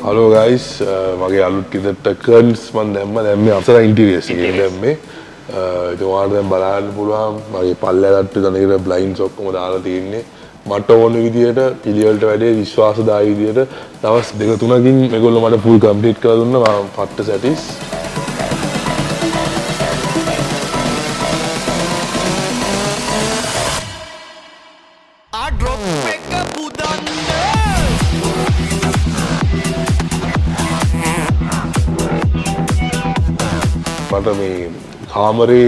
Hello guys, මගේ අලුත් ගෙදරට කර්න්ස් මම දැම්ම. දැන් මේ අප්සරා ඉන්ටීරියර්ස් එකේ දැම්මේ. ඉතින් ඔයාලට දැන් බලන්න පුළුවන් මගේ පල්ලෙහා තට්ටු තනිකර බ්ලයින්ඩ්ස් ඔක්කොම දාලා තියෙන්නේ. මට ඕන විදියට පිළිවෙලට වැඩේ විශ්වාසදායී විදියට දවස් දෙක තුනකින් මේගොල්ලෝ මට ෆුල් කම්ප්ලීට් කරලා දුන්නා. මම පට්ට සැටිස්. ඩ්‍රොප් එක පුදන්න. මට මේ කාමරේ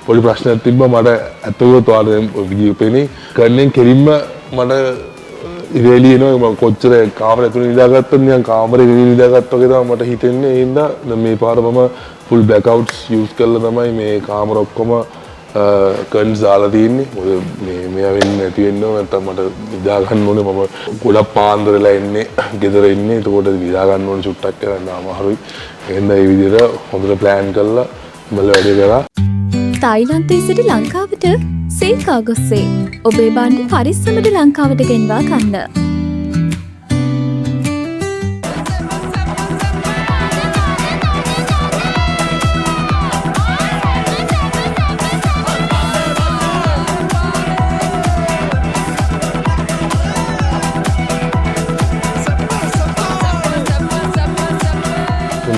පොඩි ප්‍රශ්නයක් තිබ්බා. මට ඇත්තටම ඔයාලට දැන් ඔය වීඩියෝ පේන්නේ කර්නෙන් කෙලින්ම මට ඉරේලි එනවා. මම කොච්චර කාමරේ ඇතුලේ නිදාගත්තත් නිකන් කාමරේ එළියේ නිදාගත්තා වගේ තමයි මට හිතෙන්නේ. ඒ හින්දා දැන් මේ පාර මම ෆුල් බ්ලැක්අවුට්ස් යූස් කරලා තමයි මේ කාමර ඔක්කොම කර්න්ස් දාලා තියෙන්නේ. මොකද මේ මෙයා වෙන්නේ නැති වෙන්න ඕන, නැත්තම් මට නිදා ගන්න ඕනේ. මම ගොඩක් පාන්දර වෙලා එන්නේ ගෙදර ඉන්නේ. එතකොට නිදා ගන්න ඕනේ චුට්ටක් කරන්න අමාරුයි. ඒ හින්දා මේ විදිහට හොඳට ප්ලෑන් කරලා බලලා වැඩේ කරා. තායිලන්තයේ සිට ලංකාවට සීකාගොස්සේ ඔබේ භාණ්ඩ පරිස්සමට ලංකාවට ගෙන්වා ගන්න.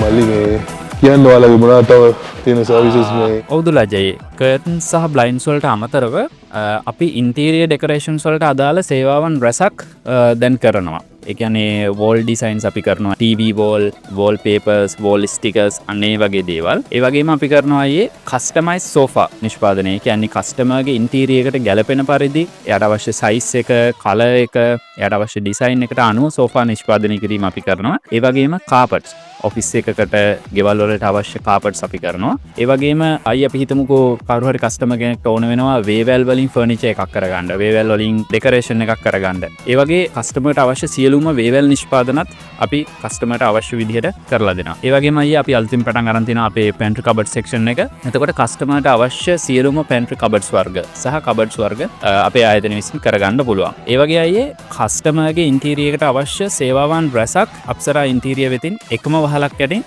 මල්ලි මේ කියන්න ඔයාලගේ මොනවද තව තියෙන සර්විසස් මේ? ඔව් දුලජයේ, කර්ටන් සහ බ්ලයින්ඩ්ස් වලට අමතරව අපි ඉන්ටීරියර් ඩෙකොරේෂන්ස් වලට අදාළ සේවාවන් රැසක් දැන් කරනවා. ඒ කියන්නේ වෝල් ඩිසයින්ස් අපි කරනවා, TV wall, wall papers, wall stickers, අන්න ඒ වගේ දේවල්. ඒ වගේම අපි කරනවා අයියේ කස්ටමයිස් සෝෆා නිෂ්පාදනය. ඒ කියන්නේ කස්ටමර්ගේ ඉන්ටීරියර් එකට ගැලපෙන පරිදි එයාට අවශ්‍ය සයිස් එක, කලර් එක, එයාට අවශ්‍ය ඩිසයින් එකට අනුව සෝෆා නිෂ්පාදනය කිරීම අපි කරනවා. ඒ වගේම කාපට්ස්, ඔෆිස් එකකට, ගෙවල් වලට අවශ්‍ය කාපට්ස් අපි කරනවා. ඒ වගේම අයියේ අපි හිතමුකෝ කවුරු හරි කස්ටමර් කෙනෙක්ට ඕන වෙනවා වේවැල් වලින් ෆර්නිචර් එකක් කරගන්න, වේවැල් වලින් ඩෙකොරේෂන් එකක් කරගන්න. ඒ වගේ කස්ටමර්ට අවශ්‍ය සියලුම වේවැල් නිෂ්පාදනත් අපි කස්ටමර්ට අවශ්‍ය විදිහට කරලා දෙනවා. ඒ වගේම අයියේ අපි අලුතින් පටන් අරන් තිනවා අපේ පැන්ට්‍රි කබඩ් සෙක්ෂන් එක. එතකොට කස්ටමර්ට අවශ්‍ය සියලුම පැන්ට්‍රි කබඩ්ස් වර්ග සහ කබඩ්ස් වර්ග අපේ ආයතනය විසින් කරගන්න පුළුවන්. ඒ වගේ අයියේ කස්ටමර්ගේ ඉන්ටීරියර් එකට අවශ්‍ය සේවාවන් රැසක් අප්සරා ඉන්ටීරියර් වෙතින් එකම වහලක් යටින්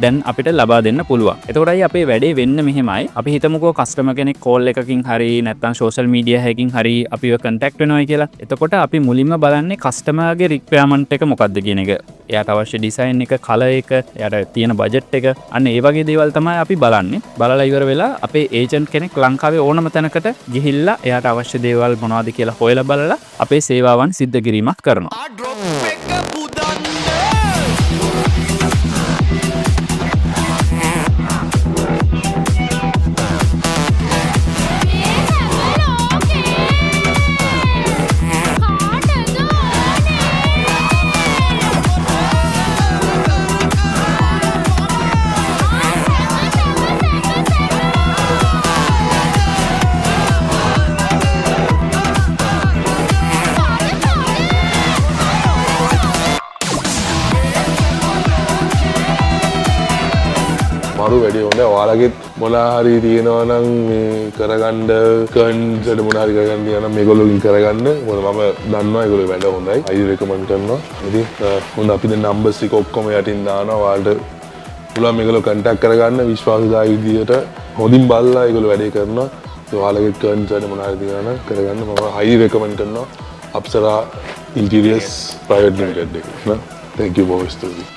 දැන් අපිට ලබා දෙන්න පුළුවන්. එතකොට අයියේ අපේ වැඩේ වෙන්න මෙහෙමයි. අපි හිතමුකෝ කස්ටමර් කෙනෙක් කෝල් එකකින් හරි නැත්නම් සෝෂල් මීඩියා එකකින් හරි අපිව කන්ටැක්ට් වෙනවා කියලා. එතකොට අපි මුලින්ම බලන්නේ කස්ටමර්ගේ රික්වයර්මන්ට් එක මොකක්ද කියන එක. එයාට අවශ්‍ය ඩිසයින් එක, කලර් එක, එයාට තියෙන බජට් එක, අන්න ඒ වගේ දේවල් තමයි අපි බලන්නේ. බලලා ඉවර වෙලා අපේ ඒජන්ට් කෙනෙක් ලංකාවේ ඕනම තැනකට ගිහිල්ලා එයාට අවශ්‍ය දේවල් මොනවද කියලා හොයලා බලලා අපේ සේවාවන් සිද්ධ කිරීමක් කරනවා. ඩ්‍රොප් එක පුදන්න. මේ හැම ලෝකේ කාටද ඕනේ? සැම සැම සැම සැම. පාර පාර. මරු වැඩේ හොඳයි. ඔයාලගෙත් මොනවා හරි තියෙනවා නම් මේ කරගන්න, කර්න්ස් වල මොනවා හරි කරගන්න තියෙනවා නම් මේගොල්ලෝගෙන් කරගන්න. මොකද මම දන්නවා ඒගොල්ලෝ වැඩ හොඳයි. අයි රෙකමන්ඩ් කරනවා. ඉතින් හොඳ අපි දැන් නම්බර්ස් ටික ඔක්කොම යටින් දානවා. ඔයාලට පුළුවන් මේගොල්ලෝ කන්ටැක්ට් කරගන්න. විශ්වාසදායී විදියට හොඳින් බලලා ඒගොල්ලෝ වැඩේ කරනවා. ඉතින් ඔයාලගේ කර්න්ස් වල මොනවා හරි තියෙනවා නම් කරගන්න මම හයිලි රෙකමන්ඩ් කරනවා අප්සරා ඉන්ටීරියර්ස් ප්‍රයිවට් ලිමිටඩ් එක. නේ, thank you. බොහොම ස්තුතියි.